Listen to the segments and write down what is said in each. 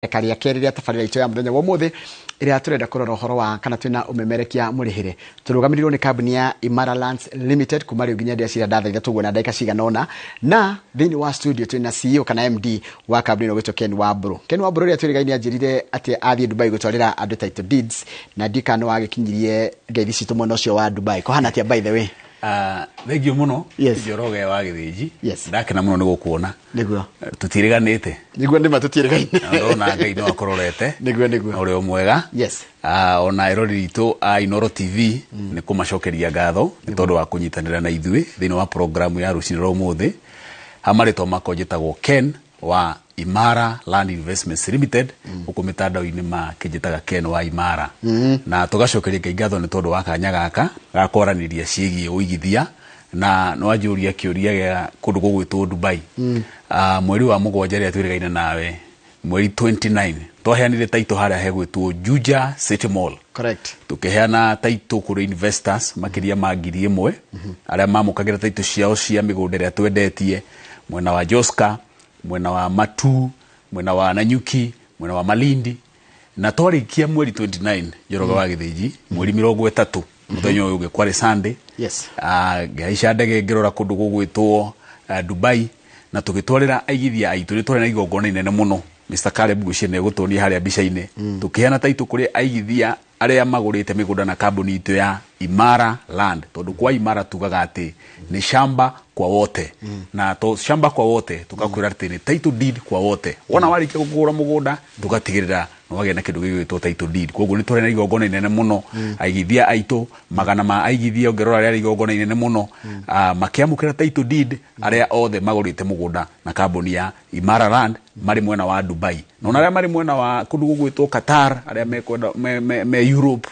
Reka rĩa kerĩ rĩa tabarĩra itũ ya mũthenya wa ũmũthĩ ĩrĩa tũrenda kũrora ũhoro wa kana twĩna ũmemerekia mũrĩhĩre. Tũrũgamĩrĩirwo nĩ kambuni ya Imara Lands Limited kuma rĩu nginya ndĩreciria nda thaa ithatũ ũguo na ndagĩka cigana ũna. Na thĩinĩ wa studio twĩna CEO kana MD wa kambuni ĩno gwĩtwo Ken Wambũrũ. Ken Wambũrũ rĩrĩa twĩrĩgaine anjĩrire atĩ athiĩ Dubai gũtwarĩra andũ title deeds na ndiũĩ kana nĩ wagĩkinyirie ngeithi citũ mwena ũcio wa Dubai. Kũhana atĩa by the way? Thengiũ mũno. Yes. Njoroge wa Gĩthĩnji. Yes. Ndakena mũno nĩ gũkuona. Nĩguo. Tũtirĩganĩte. Nĩguo nĩma tũtiĩrĩgaine. Na ndona Ngai no akũrorete. Nĩguo. Na ũrĩ o mwega. Yes. Ona eroreri itũ a Inooro TV nĩ kũmacokeria ngatho nĩ tondũ wa kũnyitanĩra na ithuĩ thĩinĩ wa programu ya rũcinĩ rwa ũmũthĩ. Ha marĩtwa makwa njĩtagwo Ken wa Imara Land Investments Limited, gũkũ mĩtandao-inĩ makĩnjĩtaga Ken wa Imara. Na tũgacokeria Ngai ngatho nĩ tondũ wa kanya gaka ga kwaranĩria ciĩgiĩ ũigithia na nĩwanjũria kĩũria gĩa kũndũ gũgwĩtwo Dubai. Mweri wa mũgwanja rĩrĩa twĩrĩgaine nawe mweri 29 twaheanire title harĩa hegwĩtwo Juja City Mall. Correct. Tukĩheana title kũrĩ investors makĩria ma 1000 arĩa mamũkagĩra title ciao cia mĩgũnda ĩrĩa twendetie mwena wa Joska, mwena wa Matu, mwena wa Nanyuki, mwena wa Malindi. Na twarĩkia mweri 29, Njoroge wa Gĩthĩnji, mweri 30 mũthenya ũyũ ũngĩ kwarĩ Sunday. Yes. Ngĩhaica ndege ngĩrora kũndũ gũgwĩtwo Dubai na tũgĩtwarĩra aigithia aitũ. Nĩ twarĩ na igongona inene mũno. Mr. Caleb ngwĩciria nĩ egũtuonia harĩa mbica-inĩ tũkĩheana title kũrĩ aigithia arĩa magũrĩte mĩgũnda na kambuni itũ ya Imara Land, tondũ kwa Imara tugaga atĩ nĩ shamba kwa wote, na to shamba kwa wote tukakwĩra atĩ nĩ title deed kwa wote. Wona warĩkia kũgũra mũgũnda, tũgatigĩrĩra nĩ wagĩa na kĩndũ gĩgwĩtwo title deed. Koguo nĩ twarĩ na igongona inene mũno, aigithia aitũ magana ma aigithia ũngĩrora rĩarĩ igongona inene mũno, makĩamũkĩra title deed arĩa othe magũrĩte mũgũnda na kambuni ya Imara Land marĩ mwena wa Dubai na ona arĩa marĩ mwena wa kũndũ gũgwĩtwo Qatar, arĩa mekwenda me Europe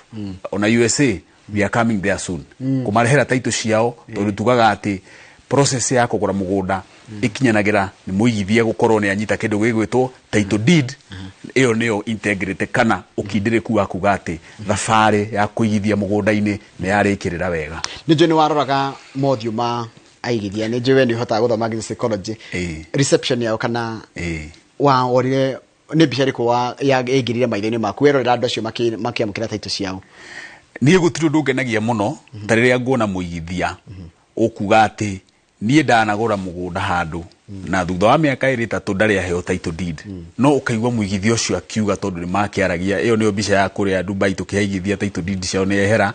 ona USA. We are coming there soon kũmarehera title ciao, tondũ tugaga atĩ process ya kũgũra mũgũnda ĩkinyanagĩra nĩ mũigithia gũkorwo nĩ anyita kĩndũ gĩgwĩtwo title deed. Ĩyo nĩyo integrity kana ũkindĩrĩku wa kuga atĩ thabarĩ ya kũigithia mũgũnda-inĩ nĩ yarĩkĩrĩra wega. Nĩ njũĩ nĩ waroraga mothiũ ma aigithia, nĩ njũĩ we nĩ ũhotaga gũthoma nginya psychology. Reception yao kana waorire nĩ mbica ĩrĩkũ ya ĩingĩrire maitho-inĩ maku werorera andũ acio makĩamũkĩra title ciao? Niĩ gũtirĩ ũndũ ũngenagia mũno ta rĩrĩa nguona mũigithia ũkuga atĩ niĩ ndanagũra mũgũnda handũ na thutha wa mĩaka 2 3 ndarĩ aheo title deed, no ũkaigua mũigithia ũcio akiuga, tondũ nĩ makĩaragia. Ĩyo nĩyo mbica ya kũrĩa Dubai tũkĩhaigithia title deed ciao nĩ yehera.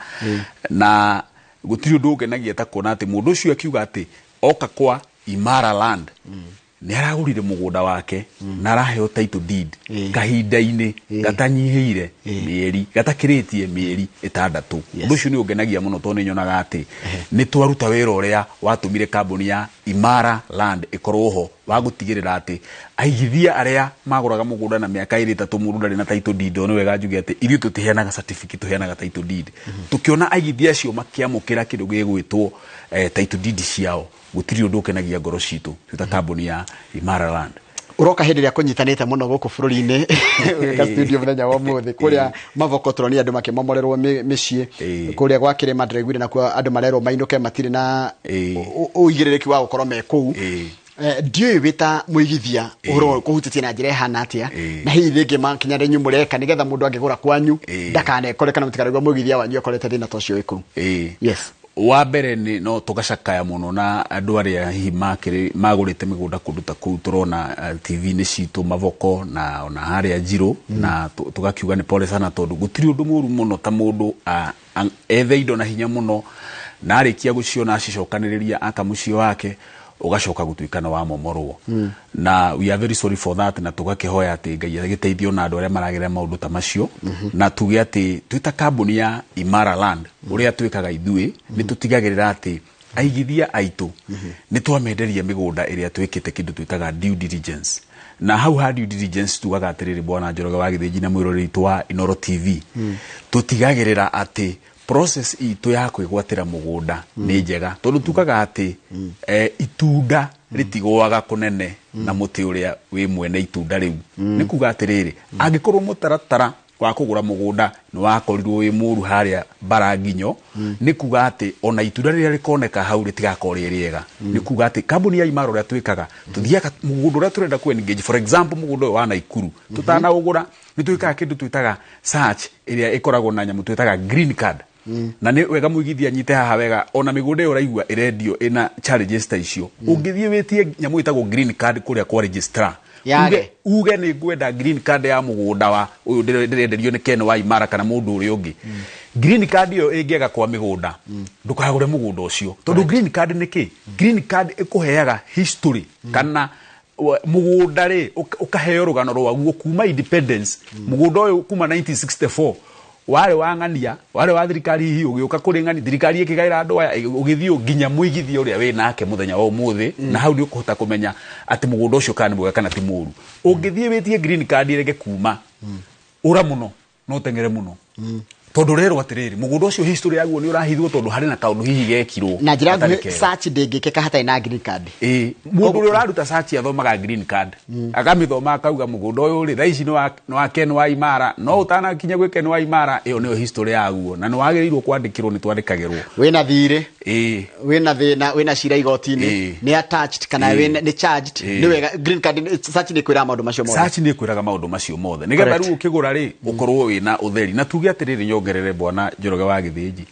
Na gũtirĩ ũndũ ũngenagia ta kuona atĩ mũndũ ũcio akiuga atĩ oka kwa Imara Land nĩ aragũrire mũgũnda wake na araheo title deed kahinda-inĩ gatanyihĩire mĩeri, gatakĩrĩtie mĩeri 6. Ũndũ ũcio nĩ ũngenagia mũno tondũ nĩ nyonaga atĩ nĩ twaruta wĩra ũrĩa watũmire kambuni ya Imara Land ĩkorwo ho, wa gũtigĩrĩra atĩ aigithia arĩa magũraga mũgũnda na mĩaka 2 3 mũndũ ndarĩ na title deed. Nĩ wega njuge atĩ ithuĩ tũtiheanaga certificate, tũheanaga title deed. Tũkĩona aigithia acio makĩamũkĩra kĩndũ gĩgwĩtwo title deed ciao, gũtirĩ ũndũ ũkenagia ngoro citũ twĩ ta kambuni ya Imara Land. Ũroka hĩndĩ ĩrĩa kũnyitanĩte mũno gũkũ bũrũri-inĩ ũgĩka studio mũthenya wa ũmũthĩ. Kũrĩa Mavoko tũronire andũ makĩmomorerwo mĩciĩ. Kũrĩa gwa kĩrĩma ndĩraiguire nakuo andũ marerwo mainũke, matirĩ na ũigĩrĩrĩki wa gũkorwo me kũu. Ndiũĩ wĩ ta mũigithia ũhoro ũyũ kũhutĩtie na njĩra ĩhana atĩa, na hihi rĩngĩ makinya rĩnyu mũreka nĩgetha mũndũ angĩgũra kwanyu ndakanekore kana mũtikaraigua mũigithia wanyu akorete thĩna ta ũcio wĩ kũu? Yes. Wa mbere nĩ no tũgacakaya mũno na andũ arĩa hihi makĩrĩ magũrĩte mĩgũnda kũndũ ta kũu tũrona TV-inĩ citũ Mavoko na ona harĩa Njirũ, na tũgakiuga nĩ pole sana, tondũ gũtirĩ ũndũ mũru mũno ta mũndũ ethe indo na hinya mũno na arĩkia gũciona acicokanĩrĩria aka mũciĩ wake ũgacoka gũtuĩka nĩ wamomorwo. Na we are very sorry for that, na tũgakĩhoya atĩ Ngai agĩteithio na andũ arĩa maragerera maũndũ ta macio. Na tuge atĩ twĩ ta kambuni ya Imara Land, ũrĩa twĩkaga ithuĩ nĩ tũtigagĩrĩra atĩ aigithia aitũ nĩ twamenderia mĩgũnda ĩrĩa twĩkĩte kĩndũ twĩtaga due diligence. Na hau ha due diligence tugaga atĩrĩrĩ, bwana Njoroge wa Gĩthĩnji na mwĩroreri witũ wa Inooro TV, tũtigagĩrĩra atĩ process itũ ya kwĩgwatĩra mũgũnda nĩ njega, tondũ tugaga atĩ itunda rĩtigũaga kũnene na mũtĩ ũrĩa wĩ mwene itunda rĩu. Nĩ kuga atĩrĩrĩ, angĩkorwo mũtaratara Wa kũgũra mũgũnda nĩ wakorirwo wĩ mũru harĩa Mbaranginyo. Nĩ kuga atĩ ona itunda rĩrĩa rĩkoneka hau rĩtigakorwo rĩ rĩega. Nĩ kuga atĩ kambuni ya Imara, ũrĩa twĩkaga, tũthiaga mũgũnda ũrĩa tũrenda ku engage, for example mũgũnda ũyũ wa Naikuru, tũtanaũgũra nĩ twĩkaga kĩndũ twĩtaga search, ĩrĩa ĩkoragwo na nyamũ twĩtaga green card. Na nĩ wega mũigithia nyite haha wega, ona mĩgũnda ĩyo ũraigua ĩrendio ĩna challenges ta icio, ũngĩthiĩ wĩtie nyamũ ĩtagwo green card kũrĩa kwa registrar, Yage. uge nĩ ngwenda green card ya mũgũnda wa ũyũ ndĩrenderio nĩ Ken wa Imara kana mũndũ ũrĩa ũngĩ, green card ĩyo ĩngĩaga kwa mĩgũnda, ndũkagũre mũgũnda ũcio. Tondũ green card nĩ kĩ? Green card ĩkũheaga history kana mũgũnda rĩ, ũkaheo rũgano rwaguo kuma independence. Mũgũnda ũyũ kuma 1964 warĩ wa ng'ania, warĩ wa thirikari, hihi ũgĩũka kũrĩ ng'ani, thirikari ĩkĩgaĩra andũ aya, ũgĩthiĩ nginya mũigithia ũrĩa wĩ nake mũthenya wa ũmũthĩ. Na hau nĩ ũkũhota kũmenya atĩ mũgũnda ũcio kana nĩ mwega kana ti mũru. Ũngĩthiĩ wĩtie green card ĩrege kuma, ũra mũno no ũteng'ere mũno, tondũ ũrerwo atĩrĩrĩ, mũgũnda ũcio history yaguo nĩ ũrahithwo tondũ harĩ na kaũndũ hihi gekirwo Na njĩra gatarĩ nguhĩ, kega. search ndĩngĩkĩka hatarĩ na green card. Ĩĩ, mũndũ ũrĩa ũraruta search athomaga green card, akamĩthoma akauga mũgũnda ũyũ rĩ, thaa ici nĩ wa Ken wa Imara, no ũtanakinya gwĩ Ken wa Imara, ĩyo nĩyo history yaguo na nĩ wagĩrĩirwo kwandĩkĩrwo, nĩ twandĩkagĩrwo. Wĩna thirĩ, wĩna thĩna, wĩna cira igoti-inĩ, nĩ attached kana nĩ charged, nĩ wega green card search nĩ kwĩra maũndũ macio mothe. Search nĩ ĩkwĩraga maũndũ macio mothe nĩgetha rĩu ũkĩgũra rĩ, ũkorwo wĩna ũtheri. Na tuge atĩrĩrĩ, nyongerere, bwana Njoroge wa Gĩthĩnji,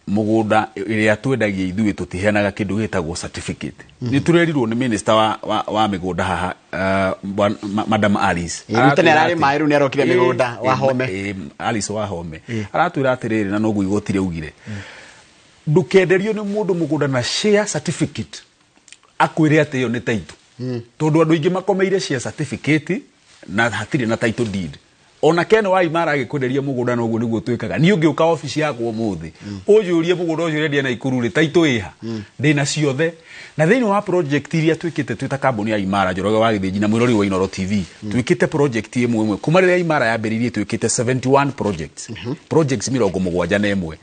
mũgũnda ĩrĩa twendagia ithuĩ tũtiheanaga kĩndũ gĩtagwo certificate. Nĩ tũrerirwo nĩ minister wa mĩgũnda haha, Madam Alice. Ĩĩ, rĩu tene Aratwĩra ararĩ atĩ- maĩ, rĩu nĩ arokire mĩgũnda, Wahome. Alice Wahome aratwĩra atĩrĩrĩ, na noguo igoti rĩaugire, ndũkenderio nĩ mũndũ mũgũnda na share certificate akwĩre atĩ ĩyo nĩ title, tondũ andũ aingĩ makomeire share certificate na hatirĩ na title deed. Ona Ken wa Imara agĩkwenderia mũgũnda, noguo nĩguo twĩkaga. Niĩ ũngĩũka obici yakwa ũmũthĩ ũnjũrie mũgũnda ũcio ũrendia Naikuru rĩ, title ĩha, ndĩna ciothe. Na thĩinĩ wa project iria twĩkĩte twĩ ta kambuni ya Imara, Njoroge wa Gĩthĩnji na mwĩrori wa Inooro TV, twĩkĩte project ĩmwe ĩmwe kuma rĩrĩa Imara yambĩrĩirie, twĩkĩte 71 projects, projects 71.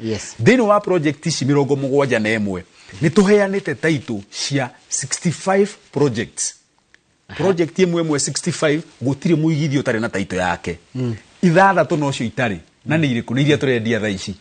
Thĩinĩ wa project ici 71 nĩ tũheanĩte title cia 65 projects, project ĩmwe ĩmwe 65. Gũtirĩ mũigithia ũtarĩ na title yake. Ithathatũ nocio itarĩ, na nĩ irĩkũ? Nĩ iria tũrendia thaa ici.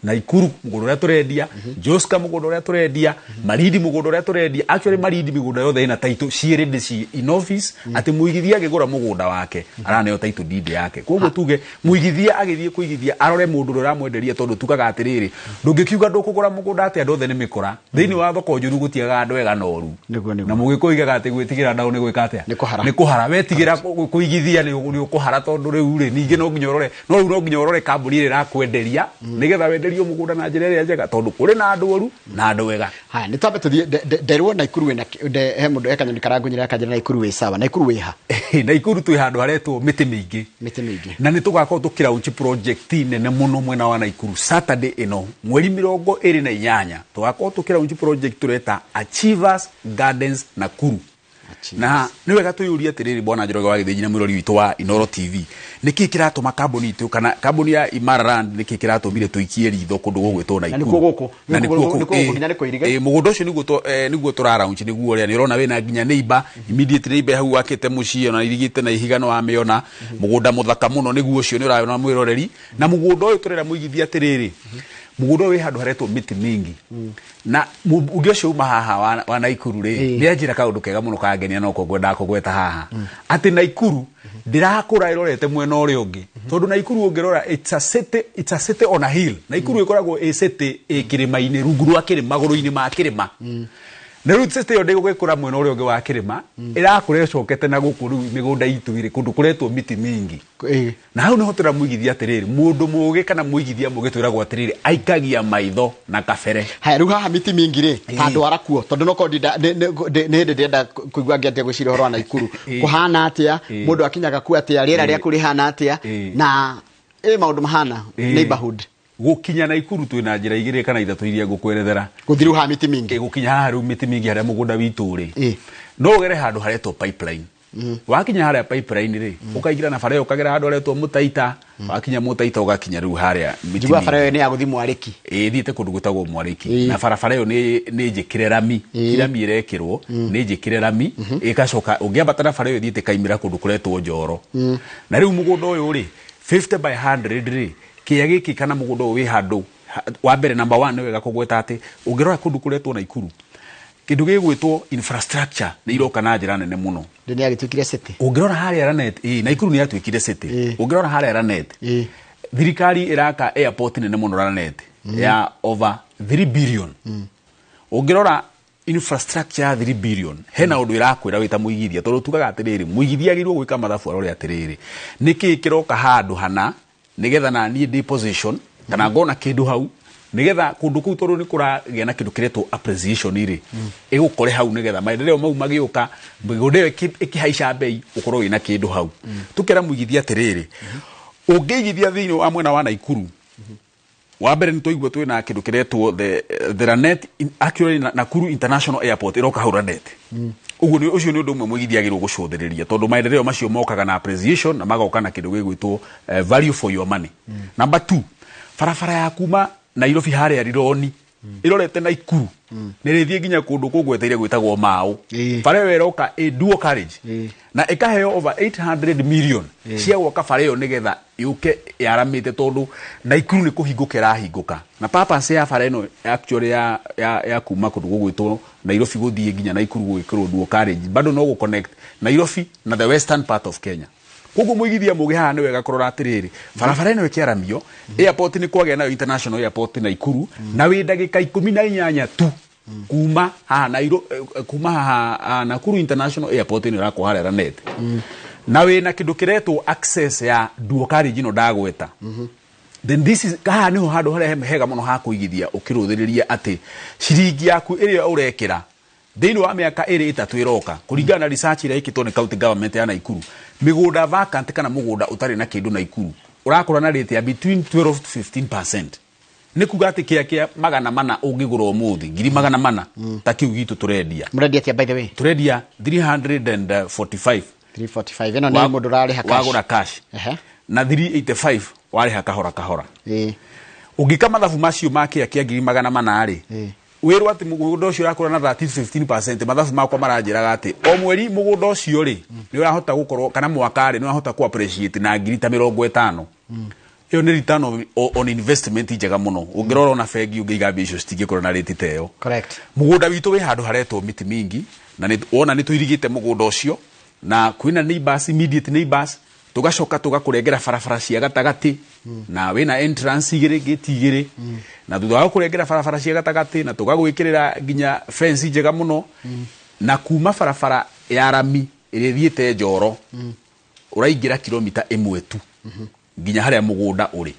Naikuru mũgũnda ũrĩa tũrendia, Joska mũgũnda ũrĩa tũrendia, Marindi mũgũnda ũrĩa tũrendia. Actually Marindi mĩgũnda yothe ĩna title ciĩrĩ ndĩ ci in office, atĩ mũigithia akĩgũra mũgũnda wake araneo title deed yake. Koguo tuge mũigithia agĩthiĩ kũigithia arore mũndũ ũrĩa ũramwenderia, tondũ tugaga atĩrĩrĩ, ndũngĩkiuga ndũkũgũra mũgũnda atĩ andũ othe nĩ mĩkora. Thĩinĩ wa thoko njũru gũtiagaga andũ ega na oru. Nĩguo. Na mũgĩkũyũ oigaga atĩ gwĩtigĩra ndaũ nĩ gwĩka atĩa? Nĩ kũhara. Nĩ kũhara. Wetigĩra kũigithia nĩ ũkũhara, tondũ rĩu rĩ, ningĩ no nginya ũrore, no rĩu no nginya ũrore kambuni ĩrĩa ĩrakwenderia nĩgetha wenderio mũgũnda na njĩra ĩrĩa njega, tondũ kũrĩ na andũ oru na andũ ega. Haya, nĩ twambe tũthiĩ nderwo Naikuru wĩna he mũndũ he kanyoni karangunyĩra kanjĩra Naikuru wĩ sawa. Naikuru wĩ ha? Naikuru twĩ handũ haretwo Mĩtĩ Mĩingĩ. Mĩtĩ Mĩingĩ. Na nĩ tũgakorwo tũkĩlaunch project nene mũno mwena wa Naikuru Saturday ĩno, mweri 28. Tũgakorwo tũkĩlaunch project tũreta Achievers Gardens Nakuru. Na nĩ wega twĩyũrie atĩrĩrĩ, bwana Njoroge wa Gĩthĩnji na mwĩrori witũ wa Inooro TV, nĩkĩ kĩratũma kambuni itũ kana kambuni ya Imara Land, nĩkĩ kĩratũmire tũikie ritho kũndũ gũgwĩtwo Na Naikuru? nĩkuo gũkũ? Na nĩkuo Nĩkuo kũu, nĩkuo gũkũ, nginya nĩ kũirige? Ĩĩ, mũgũnda ũcio nĩguo nĩguo tũraraunch, nĩguo ũrĩa nĩ ũrona wĩna nginya neighbor, immediate neighbor hau wakĩte mũciĩ ona irigĩte na ihiga, no wamĩona mũgũnda mũthaka mũno nĩguo ũcio nĩ ũrayona mwĩroreri. Na mũgũnda ũyũ tũrera mũigithia atĩrĩrĩ, mũgũnda ũyũ wĩ handũ haretwo Mĩtĩ Mĩingĩ, na mũmbunge ũcio uma haha wa Naikuru rĩ, nĩ anjĩra kaũndũ kega mũno kangenia, no ko ngwendaga kũgweta haha, atĩ Naikuru ndĩrakũra ĩrorete mwena ũrĩa ũngĩ, tondũ Naikuru ũngĩrora it's a city on a hill. Naikuru ĩkoragwo ĩ city ĩ kĩrĩma-inĩ, rungu rwa kĩrĩma, magũrũ-inĩ ma kĩrĩma. Na rĩu city ĩyo ndĩgũgĩkũra mwena ũrĩa ũngĩ wa kĩrĩma, ĩrakũra ĩcokete na gũkũ. Rĩu mĩgũnda itũ ĩrĩ kũndũ kũretwo Mĩtĩ Mĩingĩ. Na hau nĩho tũramũigithia atĩrĩrĩ, mũndũ mũũgĩ kana mũigithia mũũgĩ twĩragwo atĩrĩrĩ, aikagia maitho na kabere. Haya, rĩu haha Mĩtĩ Mĩingĩ rĩ, ta ndwara kuo, tondũ no korwo nĩ hĩndĩ ndĩrenda kũigua ngĩambia gwĩciria ũhoro wa Naikuru. Kũhana atĩa? Mũndũ akinyaga kuo atĩa? Rĩera rĩaku rĩhana atĩa? Na ĩ maũndũ mahana neighborhood? Gũkinya Naikuru twĩna njĩra igĩrĩ kana ithatũ iria ngũkwerethera. Gũthiĩ rĩu haha Mĩtĩ Mĩingĩ. Gũkinya haha rĩu Mĩtĩ Mĩingĩ harĩa mũgũnda witũ rĩ, no ũgere handũ haretwo Pipeline. Wakinya harĩa Pipeline rĩ, ũkaingĩra na bara ĩyo, ũkagera handũ haretwo Mũtaita. Wakinya Mũtaita ũgakinya rĩu harĩa Mĩtĩ Njiguaga bara Mĩingĩ. ĩyo nĩ ya gũthiĩ Mwarĩki. Ĩĩ, thiĩte kũndũ gwĩtagwo Mwarĩki, na barabara ĩyo nĩ njĩkĩre rami. Ti rami ĩrekĩrwo, nĩ njĩkĩre rami. Ĩgacoka ũngĩambata na bara ĩyo ĩthiĩte ĩkaimĩra kũndũ kũretwo Njoro. Na rĩu mũgũnda ũyũ rĩ, 50 by 100 rĩ, kĩea gĩkĩ kana mũgũnda ũyũ wĩ handũ wa mbere. Number one, nĩ wega kũgweta atĩ ũngĩrora kũndũ kũretwo Naikuru, kĩndũ gĩgwĩtwo infrastructure nĩ iroka na njĩra nene mũno. Ndĩ nĩ agĩtuĩkire city. Ũngĩrora harĩa Lanet, ĩ, Naikuru nĩ yatuĩkire city. Ũngĩrora harĩa Lanet, thirikari ĩraka airport nene mũno Lanet ya over 3 billion. Ũngĩrora infrastructure ya 3 billion, hena ũndũ ĩrakwĩra wĩ ta mũigithia, tondũ tugaga atĩrĩrĩ, mũigithia agĩrĩirwo gwĩka mathabu arore atĩrĩrĩ, nĩkĩĩ kĩroka handũ hana nĩgetha na niĩ ndĩ position kana ngona kĩndũ hau, nĩgetha kũndũ kũu, tondũ nĩ kũragĩa na kĩndũ kĩretwo appreciation rĩ, ĩgũkore hau, nĩgetha maendeleo mau magĩũka, mĩgũnda ĩyo ĩkĩhaica mbei, ũkorwo wĩna kĩndũ hau. Tũkera mũigithia atĩrĩrĩ, ũngĩigithia thĩinĩ wa mwena wa Naikuru, wa mbere nĩ twaigua twĩna kĩndũ kĩretwo the Lanet actually Nakuru International Airport ĩroka hau Lanet. Ũguo ũcio nĩ ũndũ ũmwe mũigithia agĩrĩirwo gũcũthĩrĩria, tondũ maendeleo macio mokaga na appreciation na magoka na kĩndũ gĩgwĩtwo value for your money. Number two, barabara ya kuma Nairobi harĩa Rironi ĩrorete Naikuru nĩ rĩthiĩ nginya kũndũ kũgweteire gwĩtagwo Mau. Bara ĩyo ĩroka ĩ dual carriage na ĩkaheo over 800 million cia gwaka bara ĩyo, nĩgetha yũke yaramĩte, tondũ Naikuru nĩ kũhingũka ĩrahingũka. Na purpose ya bara ĩno actually ya kuma kũndũ gũgwĩtwo Nairobi gũthiĩ nginya Naikuru gwĩkĩrwo dual carriage, bado no gũ connect Nairobi na the western part of Kenya. Koguo mũigithia mũgĩ haha nĩ wega kũrora atĩrĩrĩ, barabara ĩno ĩkĩaramio, airport nĩ kwagĩa nayo international airport Naikuru, na wĩ ndagĩka 18 tu kuma haha kuma haha Nakuru International Airport ĩno ĩrakwo harĩa Lanet, na wĩna kĩndũ kĩretwo access ya dual carriage ĩno ndagweta. Then this is haha niho handũ harĩa hega mũno ha kũigithia, ũkĩrũthĩrĩria atĩ ciringi yaku ĩrĩa ũrekĩra thĩinĩ wa mĩaka ĩrĩ ĩtatũ ĩroka, kũringana na research ĩrĩa ĩkĩtwo nĩ county government ya Naikuru, mĩgũnda vacant kana mũgũnda ũtarĩ na kĩndũ Naikuru ũrakũra na rate ya between 12 to 15%. Nĩ kuga atĩ kĩa kĩa 400 ũngĩgũra ũmũthĩ, 400,000 ta kĩu gitũ tũrendia. Mũrendia atĩa, by the way? Tũrendia 345. 345 ĩno nĩ mũndũ ũrarĩha cash? Wagũra cash. Na 385 warĩha kahora kahora. Ũngĩka mathabu macio ma kĩa kĩa 400,000 rĩ, wĩrwo atĩ mũgũnda ũcio ũrakũra na 13 to 15%, mathabu makwa maranjĩraga atĩ o mweri mũgũnda ũcio rĩ, nĩ ũrahota gũkorwo, kana mwaka rĩ, nĩ ũrahota ku appreciate na ngiri ta 50. Ĩyo nĩ return on investment njega mũno. Ũngĩrora ona bengi ũngĩiga mbia icio citingĩkũra na rate ta ĩyo. Mũgũnda witũ wĩ handũ haretwo miti mingi, na wona nĩ tũirigĩte mũgũnda ũcio na kwĩna neighbors, immediate neighbors, tũgacoka tũgakũrengera barabara cia gatagatĩ, na wĩna entrance igĩrĩ, gate igĩrĩ, na thutha wa gũkũrengera barabara cia gatagatĩ na tũgagwĩkĩrĩra nginya fence njega mũno, na kuma barabara ya rami ĩrĩa ĩthiĩte Njoro ũraingĩra kilomita 1 tu nginya harĩa mũgũnda ũrĩ.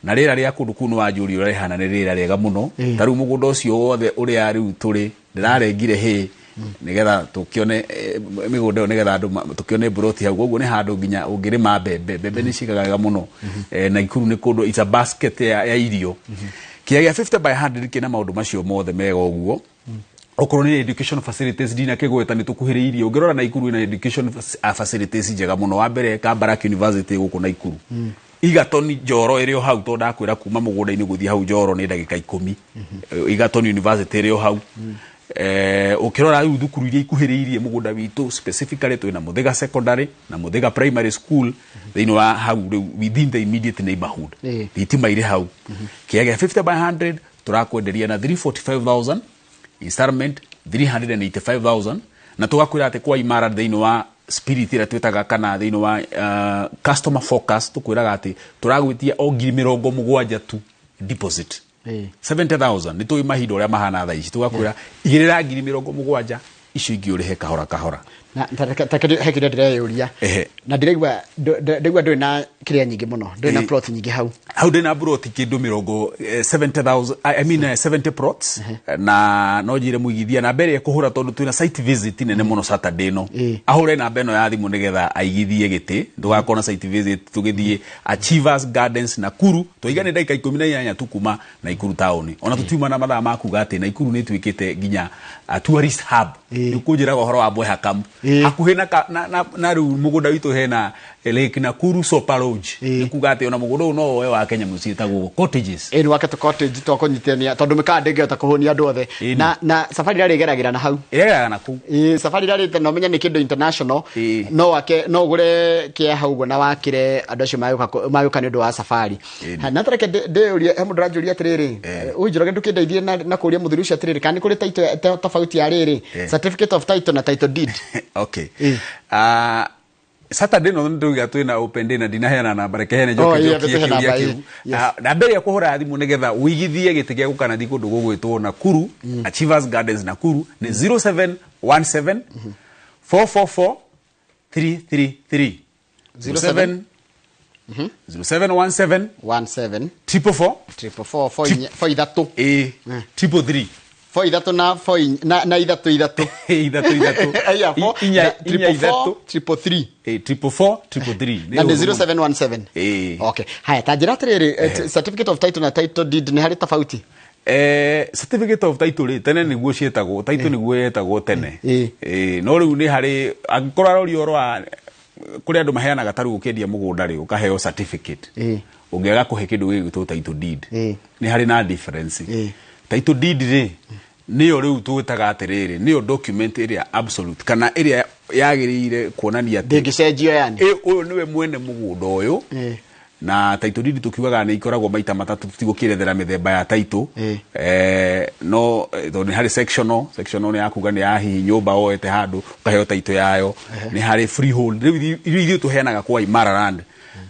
Na rĩera rĩa kũndũ kũu nĩ wanjũria ũrĩa rĩhana, nĩ rĩera rĩega mũno. Ta rĩu mũgũnda ũcio wothe ũrĩa rĩu tũrĩ, ndĩrarengire hĩ nĩgetha tũkĩone mĩgũnda ĩyo, nĩgetha andũ tũkĩone mburoti hau. Koguo nĩ handũ nginya ũngĩrĩma mbembe, mbembe nĩ ciĩkaga wega mũno. Naikuru nĩ kũndũ, it's a basket ya irio. Kĩa gĩa 50 by 100 kĩna maũndũ macio mothe mega ũguo. Okorwo nĩ education facilities, ndinakĩgweta, nĩ tũkuhĩrĩirie. Ũngĩrora Naikuru ĩna education facilities njega mũno. Wa mbere, Kabarak University gũkũ Naikuru, Egerton Njoro ĩrĩ o hau, tondũ ndakwĩra kuma mũgũnda-inĩ gũthiĩ hau Njoro nĩ ndagĩka 10. Egerton University ĩrĩ o hau. Ũkĩrora rĩu thukuru iria ikuhĩrĩirie mũgũnda witũ specifically, twĩna Mũthĩga Secondary na Mũthĩga Primary School thĩinĩ wa hau rĩu within the immediate neighborhood. Thitima irĩ hau. Kĩa gĩa 50 by 100 tũrakwenderia na 345,000, installment 385,000, na tũgakwĩra atĩ kwa imara thĩinĩ wa spirit ĩrĩa twĩtaga kana thĩinĩ wa customer focus, tũkwĩraga atĩ tũragwĩtia o 70,000 tu deposit. 70,000, nĩ tũĩ mahinda ũrĩa mahana thaa ici, tũgakwĩra igĩrĩra 70,000, icio ingĩ ũrĩhe kahora kahora. Na ta he kĩrĩa ndĩreyũria. Na ndĩraigua ndĩraigua ndũrĩ na kĩrĩa nyingĩ mũno, ndũrĩ na plot nyingĩ hau. Hau ndĩna plot kĩndũ mĩrongo 70,000, I mean 70 plots, na no njĩre mũigithia namba ĩrĩa ĩkũhũra, tondũ twĩna site visit nene mũno Saturday ĩno, ahũre namba ĩno ya thimũ nĩgetha aigithie gĩtĩ. Tũgakorwo na site visit tũgĩthiĩ Achievers Gardens Nakuru. Twaiga nĩ ndagĩka 18 tu kuma Naikuru town, ona tũtiuma na mathaa ma kuga atĩ Naikuru nĩ ĩtuĩkĩte nginya a tourist hub. Nĩ ũkũnjĩraga ũhoro wa Mbweha Camp hakuhĩ na, na rĩu mũgũnda witũ hena Lake Nakuru Sopa Lodge. Ĩĩ. Nĩ kuga atĩ ona mũgũnda ũyũ no woe wake nyamũ ciĩtagwo cottages. Ĩĩ, nĩ wake tũ cottage twa kũnyitania tondũ mĩkawa ndĩngĩhota kũhũnia andũ othe. Ĩĩ. Na Safari Rally ĩgeragĩra na hau. Ĩgeragĩra na kũu. Ĩĩ, Safari Rally no menye nĩ kĩndũ international. Ĩĩ. No wake no ũgũre kĩa hau ũguo na wakĩre andũ acio magĩũka nĩ ũndũ wa safari. Ĩĩ. Ha, na tareke ndĩũrie, he mũndũ ũranjũria atĩrĩrĩ, ũyũ Njoroge ndũkĩndeithie na kũũria mũthuri ũcio atĩrĩrĩ, kana nĩ kũrĩ title tofauti ya rĩrĩ, certificate of title na title deed? Okay. Ĩĩ. Saturday no nduga twina open day na ndinaheana namba, reke heane Oh, njoke yeah, njokie tũhe kĩũria namba, kĩu. ĩĩ. Yes. Na mbere ya kũhũra thimũ nĩgetha ũigithie gĩtĩ gĩa gũkanathiĩ kũndũ gũgwĩtwo Nakuru, Achievers Gardens Nakuru, nĩ 0717 444 333. 07 0717 17 444 444 4 inya, 4 ithatũ. Ĩ, 333. 4 ithatũ na 4 na ithatũ ithatũ. Ithatũ ithatũ. Aya, four, Inya na inya triple four, ithatũ. 333. Ĩ, 444 333. Na nĩ 0717. Ĩ. Okay. Haya, ta njĩra atĩrĩrĩ, certificate of title na title deed nĩ harĩ tofauti? Certificate of title rĩ, tene nĩguo ciĩtagwo title, nĩguo yetagwo tene. Ĩ. No rĩu nĩ harĩ angĩkorwo aroria ũhoro wa kũrĩ andũ maheanaga, ta rĩu ũkĩendia mũgũnda rĩ, ũkaheo certificate, Ĩ. ũngĩaga kũhe kĩndũ gĩgwĩtwo title deed. Ĩ. Nĩ harĩ na difference. Ĩ. Title deed rĩ, nĩyo rĩu twĩtaga atĩrĩrĩ, nĩyo document ĩrĩa absolute kana ĩrĩa yagĩrĩire kuonania atĩ Ndĩngĩcenjio yani. Ũyũ nĩwe mwene mũgũnda ũyũ. Ĩ. Na title deed tukiugaga nĩ ikoragwo maita matatũ, tũtigũkĩrethera mĩthemba ya title. Ĩ. No tondũ nĩ harĩ sectional. Sectional nĩ yakuga nĩ ya hihi nyũmba woete handũ ũkaheo title yayo. Nĩ harĩ freehold. Rĩu ithuĩ tũheanaga kwa Imara Land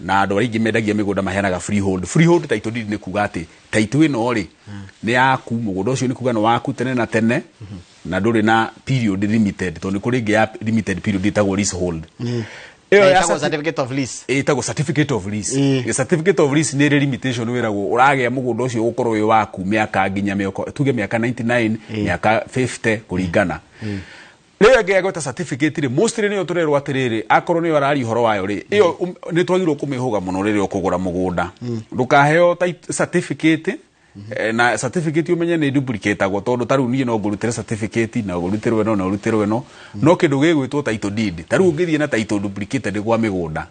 na andũ arĩa aingĩ mendagia mĩgũnda maheanaga freehold. Freehold title deed nĩ kuga atĩ title ĩno rĩ nĩ yaku, mũgũnda ũcio nĩ kuga nĩ waku tene na tene na ndũrĩ na period limited, tondũ nĩ kũrĩ ĩngĩ ya limited period ĩtagwo leasehold. Ĩyo ya Ĩtagwo certificate of lease. Ĩtagwo certificate of lease. Ĩ. Certificate of lease nĩ ĩrĩ limitation, wĩragwo ũragĩa mũgũnda ũcio ũgũkorwo wĩ waku mĩaka nginya mĩaka, tuge mĩaka 99, mĩaka 50, kũringana. Rĩu ĩngĩ ya gwĩta certificate rĩ, mostly nĩyo tũrerwo atĩrĩrĩ, akorwo nĩyo araria ũhoro wayo rĩ, ĩyo nĩ twagĩrĩirwo kũmĩhũga mũno rĩrĩa ũkũgũra mũgũnda. Ndũkaheo certificate. Na certificate ũmenye nĩ duplicatagwo, tondũ ta rĩu niĩ no ngũrutĩre certificate na ũrutĩrwo ĩno na ũrutĩrwo ĩno, no kĩndũ gĩgwĩtwo title deed, ta rĩu ũngĩthiĩ na title duplicated gwa mĩgũnda,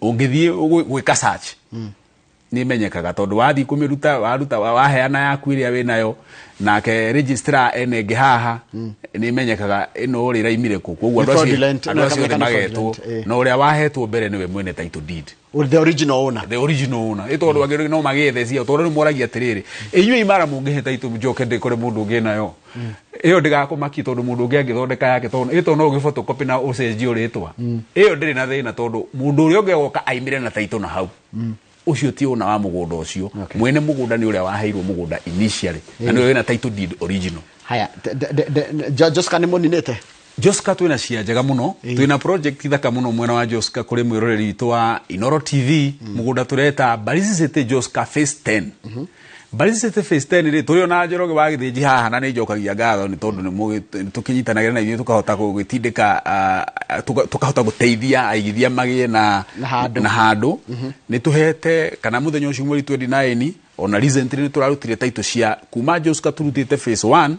ũngĩthiĩ gwĩka search nĩ imenyekaga, tondũ wathiĩ kũmĩruta, waruta waheana yaku ĩrĩa wĩnayo, nake registrar ene ĩngĩ haha, nĩ imenyekaga ĩno rĩ ĩraimire kũ. Koguo Nĩ andũ acio fraudulent, andũ acio othe nĩ magetwo fraudulent, na ũrĩa wahetwo mbere nĩwe mwene title deed. Or the original owner. The original owner. Ĩ tondũ angĩ no magĩethe ciao, tondũ rĩu moragia atĩrĩrĩ, inyuĩ Imara mũngĩhe title njoke ndĩkore mũndũ ũngĩ nayo ĩyo, ndĩgakũmakia, tondũ mũndũ ũngĩ angĩthondeka yake, tondũ ĩ tondũ no ũgĩ photocopy na ũcenjio rĩtwa, ĩyo ndĩrĩ na thĩna, tondũ mũndũ ũrĩa ũngĩ agoka aimĩre na title na hau, ũcio ti owner wa mũgũnda ũcio. Mwene mũgũnda nĩ ũrĩa waheirwo mũgũnda initially na nĩwe wĩna title deed original. Haya, Joska nĩ mũninĩte? Joska twĩna cia njega mũno, twĩna project thaka mũno mwena wa Joska kũrĩ mwĩroreri witũ wa Inoro TV, mũgũnda tũreta Mbalizi City Joska Phase 10. Mbalizi City Phase 10 rĩ, tũrĩ ona Njoroge wa Gĩthĩnji haha, na nĩ njokagia ngatho nĩ tondũ nĩ tũkĩnyitanagĩra na ithuĩ tũkahota gũgĩtindĩka, tũkahota gũteithia aigithia magĩe na Na handũ. Na handũ nĩ tũhete kana mũthenya ũcio mweri 29. Ona recently nĩ tũrarutire title cia kuma Joska, turutĩte phase 1,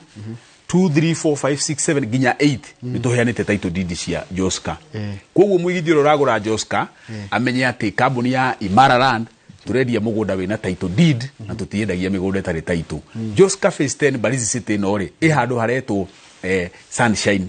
2, 3, 4, 5, 6, 7 nginya 8, nĩ tũheanĩte title deed cia Joska. Koguo mũigithia ũrĩa ũragũra Joska amenye atĩ kambuni ya Imara Land tũrendia mũgũnda wĩna title deed na tũtiendagia mĩgũnda ĩtarĩ title. Joska Phase 10 Mbalizi City ĩno rĩ, ĩ handũ haretwo Sunshine.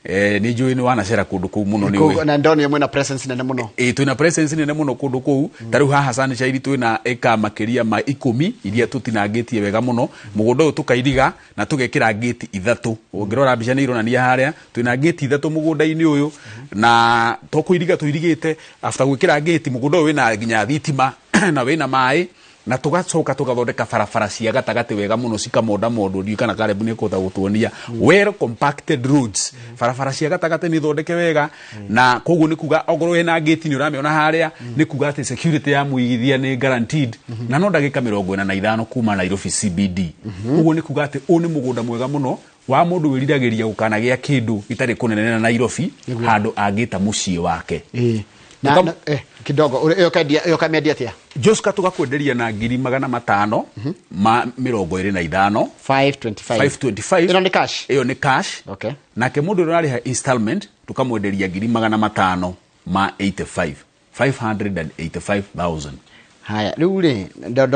Nĩ njũĩ nĩ wanacera kũndũ kũu mũno, nĩ ũĩ. Na ndonire mwĩna presence nene mũno. Ĩ, twĩna presence nene mũno kũndũ kũu. Ta rĩu haha Sunshine twĩna ĩka makĩria ma 10 iria tũtinangĩtie wega mũno mũgũnda ũyũ, tũkairiga na tũgekĩra ngĩti ithatũ. Ũngĩrora mbica nĩ ironania harĩa twĩna ngĩti ithatũ mũgũnda-inĩ ũyũ, na to kũiriga tũirigĩte, after gwĩkĩra ngĩti mũgũnda ũyũ wĩna nginya thitima na wĩna maĩ, na tugacoka tugathondeka barabara cia gatagatĩ wega mũno cikamondamondwo. Ndiũĩ kana Caleb nĩ ekũhota gũtuonia well compacted roads, barabara cia gatagatĩ nĩ thondeke wega, na koguo nĩ kuga okorwo wĩna ngĩti nĩ ũramĩona harĩa, nĩ kuga atĩ security ya mũigithia nĩ guaranteed, na no ndagĩka 45 kuma Nairobi CBD. Ũguo nĩ kuga atĩ ũyũ nĩ mũgũnda mwega mũno wa mũndũ wĩriragĩria gũkanagĩa kĩndũ gĩtarĩ kũnene na Nairobi, handũ angĩta mũciĩ wake. Ĩĩ. Na, na kidogo, ĩyo kendia, ĩyo kamĩendia atĩa? Joska tũgakwenderia na 525,000. 525. 525. Ĩno nĩ cash? Ĩyo nĩ cash. Nake mũndũ ũrĩa ũrarĩha installment tũkamwenderia 585,000. 585,000. Haya, rĩu rĩ,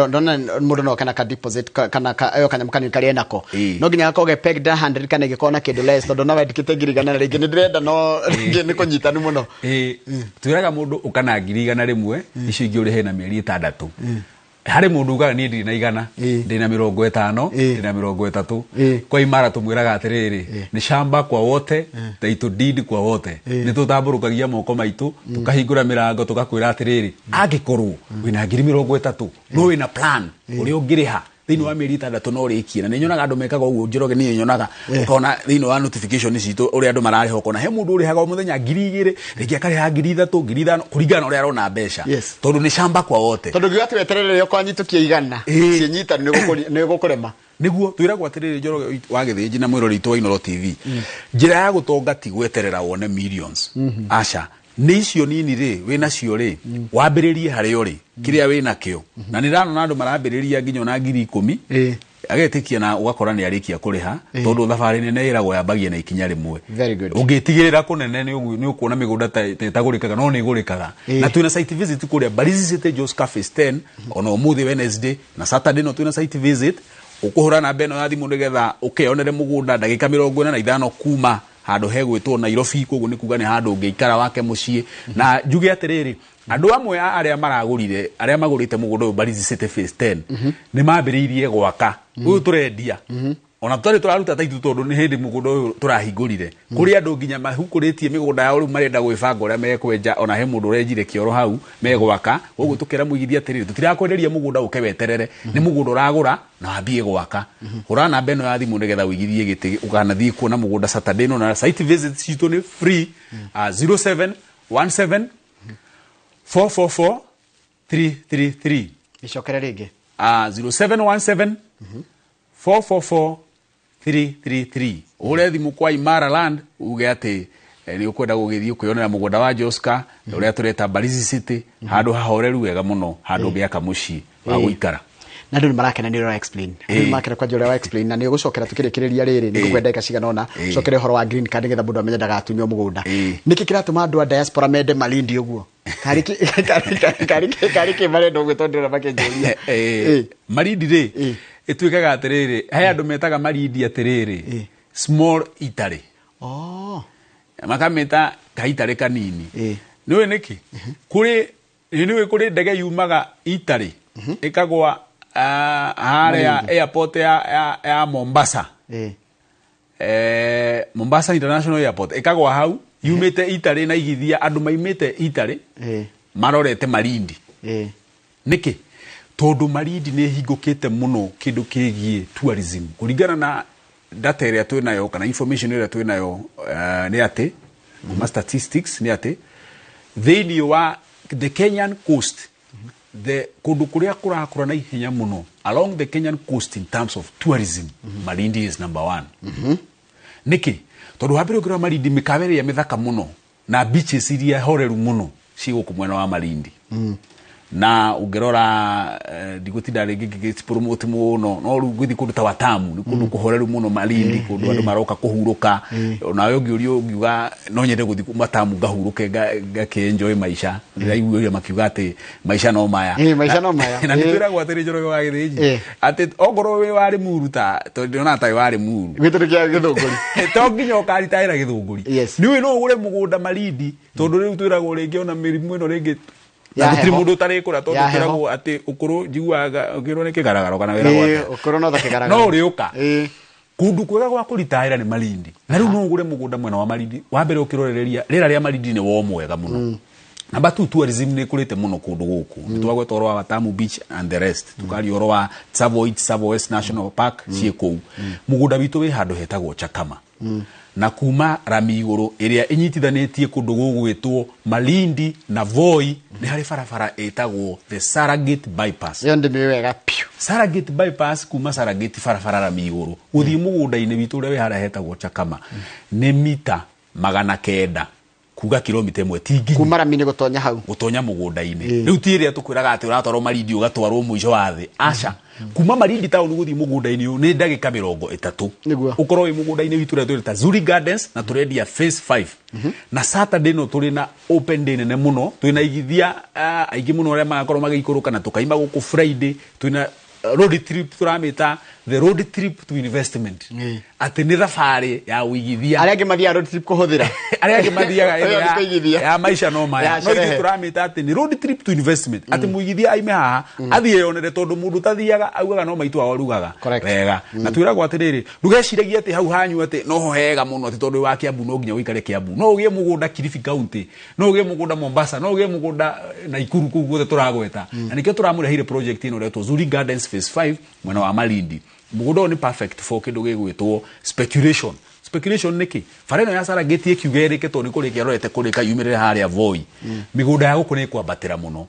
ndona mũndũ no kana ka deposit kana ka kanyamũ kanini karĩa enako, no nginya gakorwo ge pegged 100 kana ĩgĩkorwo na kĩndũ less, tondũ no wendikĩte 100,000 na rĩngĩ nĩ ndĩrenda, no rĩngĩ nĩ kũnyitanu mũno. Twĩraga mũndũ ũkana 100,000, icio ingĩ ũrĩhe na mĩeri 6. Harĩ mũndũ ugaga niĩ ndirĩ na 100, ndĩ na 50, ndĩ na 30. Kwa Imara tũmwĩraga atĩrĩrĩ, nĩ shamba kwa wote, title deed kwa wote. Nĩ tũtambũrũkagia moko maitũ, tũkahingũra mĩrango, tũgakwĩra atĩrĩrĩ, angĩkorwo wĩna 30,000 no wĩna plan ũrĩa ũngĩrĩha thĩinĩ wa mĩeri 6 no ũrĩkie. Na nĩ nyonaga andũ mekaga ũguo, Njoroge, niĩ nyonaga ũkona thĩinĩ wa notification citũ ũrĩa andũ mararĩha, ũkona he mũndũ ũrĩhaga o mũthenya 2,000, rĩngĩ akarĩha 3,000, 5,000, kũringana na ũrĩa arona mbeca, tondũ nĩ shamba kwa wote. Tondũ ngiuga atĩ weterere rĩrĩa ũkanyitũkia 100 ciĩnyitanu, nĩ gũkũrema. Nĩguo twĩragwo atĩrĩrĩ, Njoroge wa Gĩthĩnji na mwĩrori witũ wa Inooro TV, njĩra ya gũtonga ti gweterera wone millions, aca. Nĩ icio nini rĩ wĩnacio rĩ, wambĩrĩrie harĩa ũrĩ, kĩrĩa wĩnakĩo. Na nĩ ndĩrona andũ marambĩrĩria nginya ona 10,000, agetĩkia na ũgakora nĩ arĩkia kũrĩha, tondũ thabarĩ nene ĩragwo yambagia na ikinya rĩmwe. Very good. Ũngĩtigĩrĩra kũnene nĩ ũkuona mĩgũnda ta ĩtagũrĩkaga, no nĩ ĩgũrĩkaga. Na twĩna site visit kũrĩa Mbalizi City, Joska Phase 10, ona ũmũthĩ Wednesday na Saturday no twĩna site visit. Ũkũhũra namba ĩno ya thimũ nĩgetha ũkeyonere mũgũnda ndagĩka 45 kuma handũ hegwĩtwo Nairobi. Koguo nĩ kuga nĩ handũ ũngĩikara wake mũciĩ. Na njuge atĩrĩrĩ, andũ amwe a arĩa maragũrire, arĩa magũrĩte mũgũnda ũyũ Mbalizi City Phase 10, nĩ mambĩrĩirie gwaka ũyũ tũrendia ona tũtarĩ tũraruta taitũ, tondũ nĩ hĩndĩ mũgũnda ũyũ tũrahingũrire. Kũrĩ andũ nginya mahukũrĩtie mĩgũnda yao, rĩu marenda gwĩbanga ũrĩa mekwenja. Ona he mũndũ ũrenjire kĩoro hau megwaka. Koguo tũkĩra mũigithia atĩrĩrĩ, tũtirakwenderia mũgũnda ũke weterere, nĩ mũgũnda ũragũra na wambie gwaka. Hũra namba ĩno ya thimũ nĩgetha ũigithie gĩtĩ ũkanathiĩ kuona mũgũnda Saturday ĩno, na site visit citũ nĩ free, 0717 444 333. Icokere rĩngĩ. 0717 444 333. Ũhũre thimũ kwa Imara Land uge atĩ nĩ ũkwenda gũgĩthiĩ kwĩyonera mũgũnda wa Joska ũrĩa tũreta Mbalizi City, handũ hahoreru wega mũno, handũ ũngĩaka mũciĩ wa gũikara. Na andũ nĩ marakena nĩ ũrĩa wa explain. Andũ nĩ marakena kwanja ũrĩa wa explain, na nĩ ũgũcokera tũkĩrĩkĩrĩria rĩrĩ, nĩ ngũkwenda ndagĩka cigana ũna cokere ũhoro wa green card nĩgetha mũndũ amenye ndagatunywo mũgũnda. Nĩkĩ kĩratũma andũ a diaspora mende Malindi ũguo? Karĩ kĩ marenda ũguo? Tondũ ndĩrona makĩnjũria. Malindi rĩ, ĩtuĩkaga atĩrĩrĩ, he andũ metaga Malindi atĩrĩrĩ, small Italy. Makamĩta kaitarĩ kanini. Nĩũĩ nĩkĩ? Kũrĩ, nĩũĩ kũrĩ ndege yumaga Italy ĩkagwa harĩa airport ya Mombasa, Mombasa International Airport, ĩkagwa hau yumĩte Italy na igithia andũ maimĩte Italy marorete Malindi. Nĩkĩ? Tondũ Malindi nĩ ĩhingũkĩte mũno kĩndũ kĩgiĩ tourism. Kũringana na data ĩrĩa twĩnayo kana information ĩrĩa twĩnayo, nĩ atĩ kuma statistics nĩ atĩ thĩinĩ wa the Kenyan coast, the kũndũ kũrĩa kũrakũra na ihenya mũno along the Kenyan coast in terms of tourism, Malindi is number one. Nĩkĩ? Tondũ wa mbere, ũngĩrora Malindi, mĩkawa ĩrĩa mĩthaka mũno na beaches iria horeru mũno ci gũkũ mwena wa Malindi. Na ũngĩrora, ndigũtinda rĩngĩ ngĩgĩpromote mũno, no rĩu ngĩthiĩ kũndũ ta Watamu, nĩ kũndũ kũhoreru mũno Malindi, kũndũ andũ maroka kũhurũka. Onawe ũngĩũrio ũngiuga no nyende gũthiĩ Watamu ngahurũke, ngakĩ-enjoy maica. Ndĩraiguire makiuga atĩ maica no maya. Maica no maya. Na nĩ twĩragwo atĩrĩ, Njoroge wa Gĩthĩnji, atĩ ongorwo wĩ wa Limuru, ta tondũ ndĩrona ta wĩ wa Limuru, Gwitũ nĩ kĩa Gĩthũngũri. To nginya ũkaritaĩra Gĩthũngũri. Nĩ ũĩ no ũgũre mũgũnda Malindi, tondũ rĩu twĩragwo rĩngĩ ona mĩrimũ ĩno rĩngĩ na Ya gũtirĩ heho. mũndũ ũtarĩkũra, tondũ Ya heho. twĩragwo atĩ ũkũrũ njiguaga ũkĩrwo nĩ kĩgaragaro kana wĩragwo atĩa? Ũkũrũ no ta kĩgaragaro. No ũrĩũka. Kũndũ kwega gwa kũritaĩra nĩ Malindi, na rĩu no ũgũre mũgũnda mwena wa Malindi. Wa mbere, ũkĩrorereria rĩera rĩa Malindi nĩ wo mwega mũno. Number two, tourism nĩ ĩkũrĩte mũno kũndũ gũkũ. Nĩ twagweta ũhoro wa Watamu Beach and the rest, tukaria ũhoro wa Tsavo East, Tsavo West National Park ciĩ kũu. Mũgũnda witũ wĩ handũ hetagwo Chakama, na kuma rami igũrũ ĩrĩa ĩnyitithanĩtie kũndũ gũgwĩtwo Malindi na Voi, nĩ harĩ barabara ĩtagwo the Saragate Bypass. Ĩyo ndĩmĩũĩ wega piũ. Saragate Bypass, kuma Saragate barabara rami igũrũ gũthiĩ mũgũnda-inĩ witũ ũrĩa wĩ harĩa hetagwo Chakama nĩ mita 900. Kuga kilomita 1 ti nginyu. Kuma rami-inĩ gũtonya hau. Gũtonya mũgũnda-inĩ. Rĩu ti ĩrĩa tũkwĩraga atĩ ũratwarwo Malindi ũgatwarwo mũico wa thĩ. Aca. Kuma Malindi town gũthiĩ mũgũnda-inĩ ũyũ nĩ ndagĩka 30. Nĩguo. Ũkorwo wĩ mũgũnda-inĩ witũ ũrĩa twĩrĩta Zuri Gardens na tũrendia phase 5. Na Saturday no tũrĩ na open day nene mũno, twĩna igithia aingĩ mũno arĩa magakorwo magĩikũrũka na tũkaima gũkũ Friday, twĩna road trip tũramĩta the road trip to investment. Atĩ nĩ thabarĩ ya ũigithia. Arĩa angĩ mathiaga road trip kũhũthĩra. Arĩa angĩ mathiaga Ũyũ nĩ kũigithia. ya maica no maya. Ya No ithuĩ sherehe. tũramĩta atĩ nĩ road trip to investment. Atĩ mũigithia aime haha athiĩ eyonere, tondũ mũndũ ũtathiaga augaga no maitũ ao arugaga. Correct. Wega. Na twĩragwo atĩrĩrĩ, ndũgeciragie atĩ hau hanyu atĩ noho hega mũno atĩ tondũ wĩ wa Kiambu no nginya ũikare Kiambu. No ũgĩe mũgũnda Kilifi County, no ũgĩe mũgũnda Mombasa, no ũgĩe mũgũnda Nakuru kũu guothe tũragweta. Na nĩkĩo tũramũreheire project ĩno ĩretwo Zuri Gardens Phase 5 mwena wa Malindi. Mũgũnda ũyũ nĩ perfect for kĩndũ gĩgwĩtwo speculation. Speculation nĩ kĩ? Bara ĩno ya Serengeti ĩkiuga ĩrĩke tondũ nĩ kũrĩkia ĩrorete kũrĩka yumĩrĩre harĩa Voi. Mĩgũnda ya gũkũ nĩ ĩkwambatĩra mũno.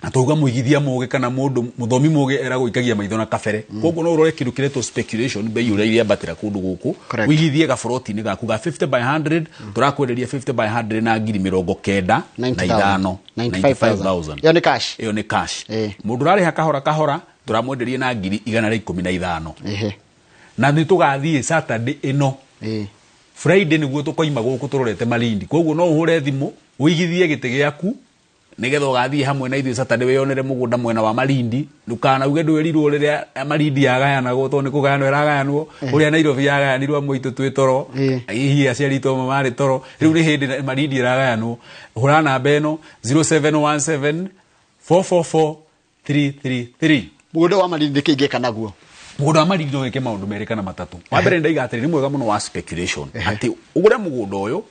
Na twauga mũigithia mũgĩ kana mũndũ mũthomi mũgĩ eragwo ikagia maitho na kabere. Koguo no ũrore kĩndũ kĩretwo speculation, bei ũrĩa irĩambatĩra kũndũ gũkũ. Correct. Ũigithie gaburoti-inĩ gaku ga 50 by 100, tũrakwenderia 50 by 100 na ngiri mĩrongo kenda na ithano. 95,000. Ĩyo nĩ cash. Ĩyo nĩ cash. Mũndũ ũrarĩha kahora kahora tũramwenderia na ngiri igana rĩa ikũmi na ithano. Na nĩ tũgathiĩ Saturday ĩno. Friday nĩguo tũkoima gũkũ tũrorete Malindi. Koguo no ũhũre thimũ ũigithie gĩtĩ gĩaku nĩgetha ũgathiĩ hamwe na ithuĩ Saturday wĩyonere mũgũnda mwena wa Malindi. Ndũkanauge ndwĩrirwo rĩrĩa Malindi yagayanagwo, tondũ nĩ kũgayanwo ĩragayanwo. Ũrĩa Nairobi yagayanirwo amwe aitũ twĩ toro. Hihi aciari aitũ amwe marĩ toro. Rĩu nĩ hĩndĩ Malindi ĩragayanwo. Hũra namba ĩno 0717 444 333. Mũgũnda wa Malindi nĩkĩ ingĩka naguo? Mũgũnda wa Malindi no wĩke maũndũ merĩ kana matatũ. Wa mbere ndaiga atĩrĩ, nĩ mwega mũno wa speculation. Atĩ ũgũre mũgũnda ũyũ,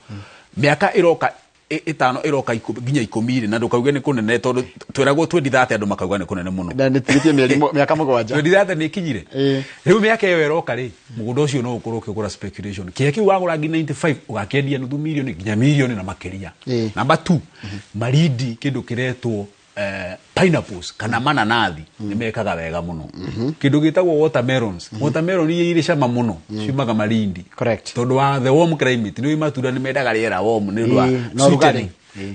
mĩaka ĩroka ĩtano ĩroka nginya ikũmi rĩ, na ndũkauge nĩ kũnene tondũ twĩragwo 2030 andũ makauga nĩ kũnene mũno. Na nĩ tigĩtie mĩeri mĩaka mũgwanja. 2030 nĩ ĩkinyire. Rĩu mĩaka ĩyo ĩroka rĩ, mũgũnda ũcio no ũkorwo ũkĩgũra speculation. Kĩrĩa kĩu wagũra nginya 95 ũgakĩendia nuthu mirioni nginya mirioni na makĩria. Namba 2, Malindi kĩndũ kĩretwo pineapples kana mananathi nĩ mekaga wega mũno. Kĩndũ gĩtagwo watermelons. Watermelon iria irĩ cama mũno ciumaga Malindi. Correct. Tondũ wa the warm climate, nĩ matunda nĩ mendaga rĩera warm nĩ ũndũ wa Na ũrugarĩ. sweetening.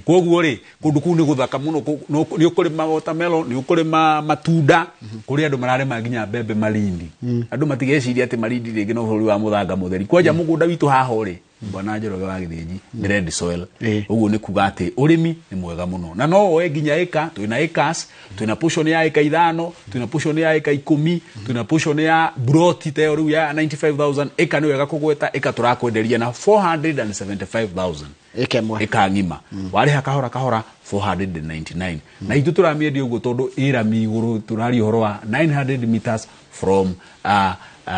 Koguo rĩ, kũndũ kũu nĩ gũthaka mũno, nĩ ũkũrĩma watermelon, nĩ ũkũrĩma matunda, kũrĩ andũ mararĩma nginya mbembe Malindi. Andũ matigeciria atĩ Malindi rĩngĩ no bũrũri wa mũthanga mũtheri. Kwanja mũgũnda witũ haha ũrĩ, Bwana Njoroge wa Gĩthĩnji, nĩ red soil. Ũguo nĩ kuga atĩ ũrĩmi nĩ mwega mũno. Na no woe nginya ĩka, twĩna acres, twĩna portion ya ĩka 5, twĩna portion ya ĩka 10, twĩna portion ya broti ta ĩyo rĩu ya 95,000. Ĩka nĩ wega kũgweta, ĩka tũrakwenderia na 475,000. Ĩka ĩmwe. Ĩka ng'ima. Warĩha kahora kahora 499. Na ithuĩ tũramĩendia ũguo tondũ ĩ rami igũrũ, tũraria ũhoro wa 900 meters from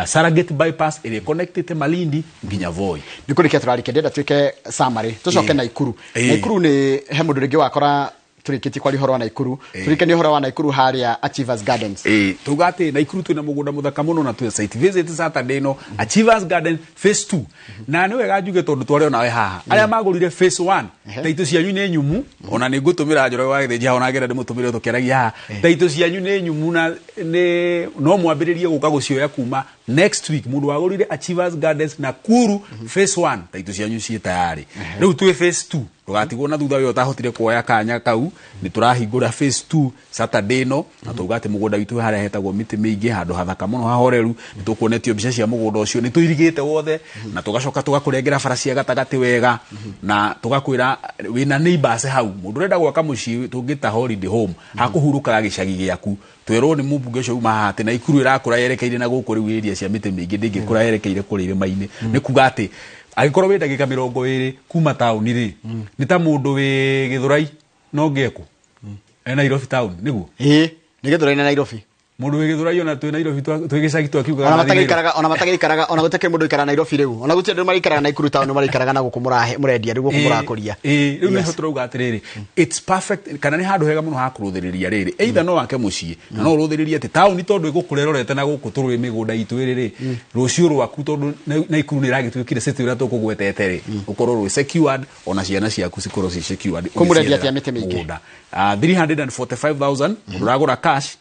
Serengeti bypass ĩrĩa connected Malindi nginya Voi. Nĩ kũrĩkia tũrarĩkia, ndĩrenda twĩke summary, tũcoke Nakuru. Nakuru nĩ he mũndũ rĩngĩ wakora tũrĩkĩtie kwaria ũhoro wa Nakuru. Tũrĩkanie ũhoro wa Nakuru harĩa Achievers Gardens. Tuga atĩ Nakuru twĩna mũgũnda mũthaka mũno na twĩ site visit Saturday ĩno, Achievers Garden phase 2. Na nĩ wega njuge tondũ tware onawe haha. Arĩa magũrire phase 1, taitũ cianyu nĩ nyumu, ona nĩ ngũtũmĩra Njoroge wa Gĩthĩnji haha, ona ngĩenda ndĩmũtũmĩre tũkĩaragia haha. Taitũ cianyu nĩ nyumu na nĩ no mwambĩrĩrie gũka gũcioya kuma next week. Mũndũ wagũrire Achievers Gardens Nakuru phase 1, taitũ cianyu ciĩ tayarĩ. Rĩu twĩ phase 2. Ndũgatigwo na thutha wĩ ũtahotire kuoya kanya kau, nĩ tũrahingũra phase 2 Saturday ĩno, na tauga atĩ mũgũnda witũ harĩa hetagwo mĩtĩ mĩingĩ, handũ hathaka mũno hahoreru, nĩ tũkuonetio mbica cia mũgũnda ũcio, nĩ tũirigĩte wothe, na tũgacoka tũgakũrengera bara cia gatagatĩ wega, na tũgakwĩra wĩna neighbors hau, mũndũ ũrenda gwaka mũciĩ tũngĩta holiday home, hakũhurũkaga gĩcagi gĩaku. Twerwo nĩ mũmbunge ũcio uma haha atĩ Nakuru ĩrakũra yerekeire na gũkũ rĩu area cia mĩtĩ mĩingĩ ndĩngĩkũra yerekeire kũrĩa irĩma-inĩ. Nĩ kuga atĩ angĩkorwo wĩ ndagĩka mĩrongo ĩrĩ kuma taũni rĩ, nĩ ta mũndũ wĩ Gĩthũrai no ngĩekũ? E Nairobi town, nĩguo? Ĩĩ, nĩ Gĩthũrai na Nairobi. Mũndũ wĩ Gĩthũrai ona twĩ Nairobi twĩ gĩcagi twakiugaga Ona nathiĩ Nairobi. matagĩikaraga, ona matagĩikaraga, ona gũtirĩ mũndũ ũikaraga Nairobi rĩu. Ona gũtirĩ andũ marĩikaraga Nakuru town, marĩikaraga na gũkũ mũrendia, rĩu gũkũ mũrakũria. Rĩu nĩho tũrauga atĩrĩrĩ, it's perfect, kana nĩ handũ hega mũno ha kũrũthĩrĩria rĩrĩ. Either no wake mũciĩ, na no ũrũthĩrĩrie atĩ taũni tondũ ĩgũkũra ĩrorete na gũkũ tũrũĩ mĩgũnda itũ ĩrĩ rĩ, rũciũ rwaku tondũ Nakuru nĩ ĩragĩtuĩkire city ũrĩa tũkũgwetete rĩ, ũkorwo rwĩ secured, ona ciana ciaku cikorwo ciĩ secured. Kũu mũrendia atĩa mĩtĩ mĩingĩ? Mũgũnda. 345,000, mũndũ ũragũra cash,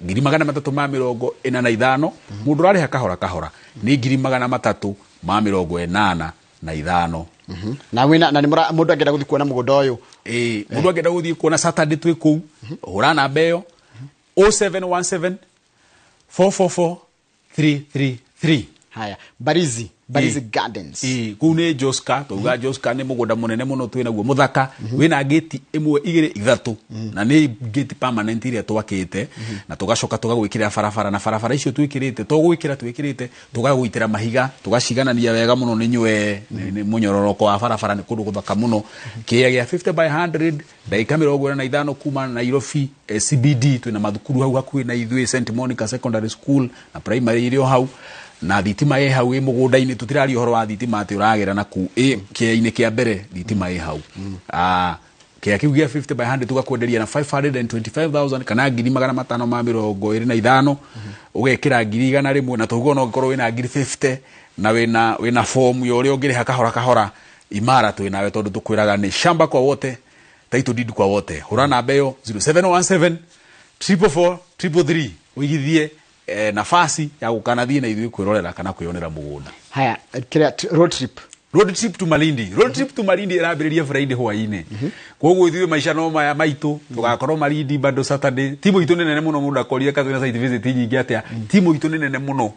ngiri magana matatũ ma mĩrongo ĩna na ithano, mũndũ ũrarĩha kahora kahora nĩ ngiri magana matatũ ma mĩrongo ĩnana na ithano. Na wina na nĩ mũndũ angĩenda gũthiĩ kuona mũgũnda ũyũ? Ĩĩ, mũndũ angĩenda gũthiĩ kuona Saturday twĩ kũu, hũra namba ĩyo 0717 444 333. Haya, Barizi Gardens. Ĩĩ, kũu nĩ Joska, twauga Joska nĩ mũgũnda mũnene mũno twĩ naguo mũthaka, wĩna gate 1 2 3 na nĩ gate permanent iria twakĩte, na tũgacoka tũgagwĩkĩrĩra barabara, na barabara icio twĩkĩrĩte to gwĩkĩra twĩkĩrĩte, tũgagwĩtĩra mahiga, tũgaciganania wega mũno nĩ nywe nĩ mũnyororoko wa barabara, nĩ kũndũ gũthaka mũno. Kĩea gĩa 50 by 100 ndagĩka 45 kuma Nairobi CBD, twĩna mathukuru hau hakuhĩ na ithuĩ, St Monica Secondary School na primary irio hau, na thitima ĩ hau ĩ mũgũnda-inĩ, tũtiraria ũhoro wa thitima atĩ ũragera na kũu ĩ kĩea-inĩ kĩa mbere, thitima ĩ hau. Kĩea kĩu gĩa 50 by 100 tũgakwenderia na 525,000 kana 525,000, ũgekĩra 100,000, na tũguo no ũngĩkorwo wĩna 50,000 na wĩna form ya ũrĩa ũngĩrĩha kahora kahora. Imara twĩ nawe tondũ tũkwĩraga nĩ shamba kwa wote, title deed kwa wote. Hũra namba ĩyo 0717 444 333 ũigithie nafasi ya gũkanathiĩ na ithuĩ kwĩrorera kana kwĩyonera mũgũnda. Haya, kĩrĩa road trip. Road trip to Malindi. Road trip to Malindi ĩrambĩrĩria Friday hwaĩ-inĩ. Koguo ithuĩ maica no maya maitũ, tũgakorwo Malindi bado Saturday. Timu itũ nĩ nene mũno, mũndũ akoria ka twĩna site visit nyingĩ atĩa. Timu itũ nĩ nene mũno,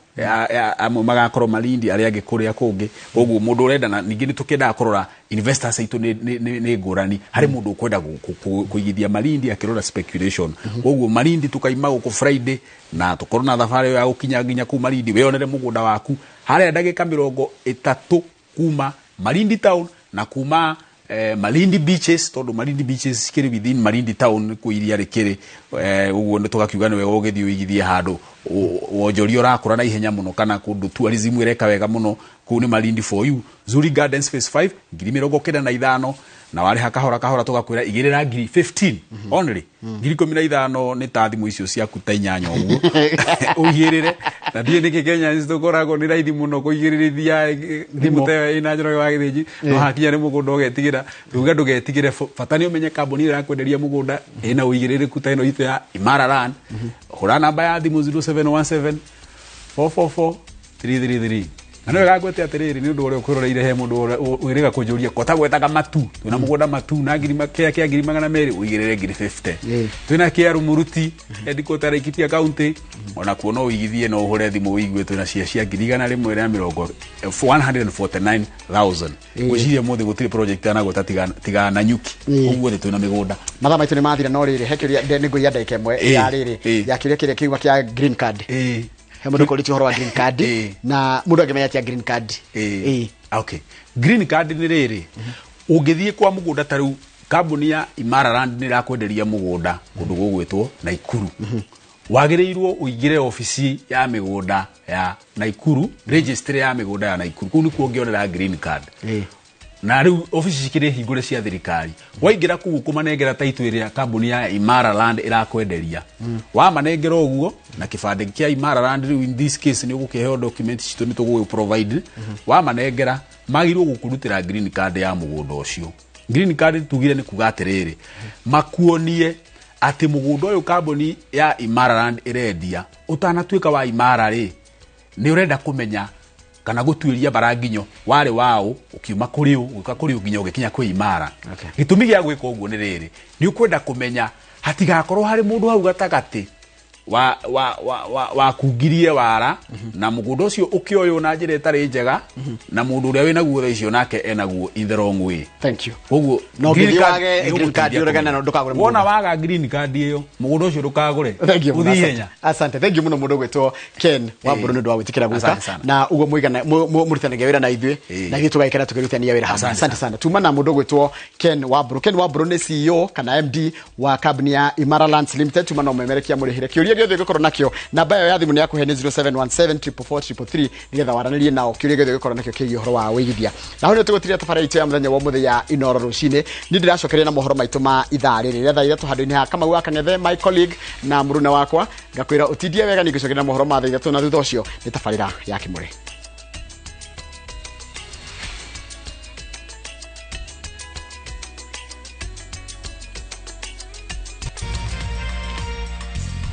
amwe magakorwo Malindi, arĩa angĩ kũrĩa kũngĩ. Koguo mũndũ ũrenda, na ningĩ nĩ tũkĩendaga kũrora investors aitũ nĩ ngũrani. Harĩ mũndũ ũkwenda kũigithia Malindi akĩrora speculation. Koguo Malindi tũkaima gũkũ Friday na tũkorwo na thabarĩ ĩyo ya gũkinya nginya kũu Malindi, wĩyonere mũgũnda waku harĩa ndagĩka 30 kuma Malindi town na kuma Malindi beaches, tondu Malindi beaches cikiri within Malindi town ku iria rikiri, uguo nĩ tũgakiuga nĩ wega ũgĩthiĩ ũigithie handũ wonjoria ũrakũra na ihenya mũno, kana kũndũ tourism ĩreka wega mũno, kũu nĩ Malindi for you. Zuri Gardens phase 5 95,000, na warĩha kahora kahora tũgakwĩra igĩrĩra 15,000 only. 15,000 nĩ ta thimũ icio ciaku ta 8 ũguo ũigĩrĩre, na ndiĩ nĩkĩ Kenya tũkoragwo nĩ raithi mũno kũigĩrĩrithia thimũ ta ĩyo ĩna Njoroge wa Gĩthĩnji, no hakinya nĩ mũgũnda ũgetigĩra, tuga ndũgetigĩre, bata nĩ ũmenye kambuni ĩrĩa ĩrakwenderia mũgũnda ĩna ũigĩrĩrĩku ta ĩno itũ ya Imara Land. Hũra namba ya thimũ 0717 444 333. Na nĩ wega ngwĩte atĩrĩrĩ, nĩ ũndũ ũrĩa ũkwĩroreire he mũndũ wĩrĩga kũnjũria kota gwetaga matu, twĩna mũgũnda matu na ngiri kĩa kĩa 200,000 ũigĩrĩre 50,000. Twĩna kĩa Rumuruti headquarter Laikipia County, ona kuo no ũigithie, no ũhũre thimũ ũigue twĩna cia 149,000. Ngwĩciria mũthĩ gũtirĩ project anagweta tiga Nanyuki, ũguo thĩ twĩna mĩgũnda. Mathaa maitũ nĩ mathira, no rĩrĩ he kĩũria nĩ ngũiya ndagĩka ĩmwe ya rĩrĩ ya kĩũria kĩrĩa kiuma kĩa green card. He mũndũ ũkũrĩtie ũhoro wa green card, na mũndũ angĩmenya atĩa green card? Okay. Green card nĩ rĩrĩ, ũngĩthiĩ kwa mũgũnda ta rĩu kambuni ya Imara Land nĩ ĩrakwenderia mũgũnda kũndũ gũgwĩtwo Naikuru, wagĩrĩirwo ũingĩre obici ya mĩgũnda ya Naikuru, registry ya mĩgũnda ya Naikuru, kũu nĩkuo ũngĩonera green card. Na rĩu obici cikĩrĩ hingũre cia thirikari, waingĩra kũu ũkũmanengera title ĩrĩa kambuni ya Imara Land ĩrakwenderia, wamanengera ũguo na kĩbandĩ kĩa Imara Land, rĩu in this case nĩ ũgũkĩheo document citũ nĩ tũgũgũ provide, wamanengera magĩrĩirwo gũkũrutĩra green card ya mũgũnda ũcio. Green card tugire nĩ kuga atĩrĩrĩ, makuonie atĩ mũgũnda ũyũ kambuni ya Imara Land ĩrendia ũtanatuĩka wa Imara rĩ, nĩ ũrenda kũmenya kana gũtuĩria baranginyo warĩ waũ ũkiuma kũrĩ ũ ũgĩũka kũrĩ ũ nginya ũgĩkinya kwĩ Imara. Gĩtũmi gĩa gwĩka ũguo nĩ rĩrĩ, nĩ ũkwenda kũmenya hatigakorwo harĩ mũndũ hau gatagatĩ wa kungirie wara, na mũgũnda ũcio ũkĩoywo na njĩra ĩtarĩ njega, na mũndũ ũrĩa wĩnaguo thaa icio nake enaguo in the wrong way. Thank you. Koguo no green card green card ũregane na ndũkagũre mũgũnda. Wona waga green card ĩyo mũgũnda ũcio ndũkagũre. Ũthiĩ ihenya. Asante. Thank you mũno mũndũ ũgwĩtwo Ken Wamburu nĩ ũndũ wa gwĩtĩkĩra gũka na ũguo mũigana mũrutanagia wĩra na ithuĩ, na ithuĩ tũgaikara tũkĩrutania wĩra hamwe. Asante sana. Tuma na mũndũ ũgwĩtwo Ken Wamburu. Ken Wamburu nĩ CEO kana MD wa kambuni ya Imara Lands Limited. Tuma na ũmemerekia mũrĩhĩre kĩũria gĩothe ũngĩkorwo nakĩo. Namba ĩyo ya thimũ nĩ yakuhe nĩ 0717 444 333 nĩgetha waranĩrie nao kĩũria gĩothe ũngĩkorwo nakĩo kĩgiĩ ũhoro wa wĩigithia. Na hau nĩ tũgũtiria tabarĩra itũ ya mũthenya wa ũmũthĩ ya Inooro rũcinĩ. Niĩ ndĩracokeria na mohoro maitũ ma ithaa rĩrĩ rĩa thaa 3 handũ-inĩ ha Kamau wa Kang'ethe, my colleague na mũruna wakwa, ngakwĩra ũtindie wega, ningĩcokeria na mohoro ma thaa 3 na thutha ũcio nĩ tabarĩra ya Kĩmũrĩ.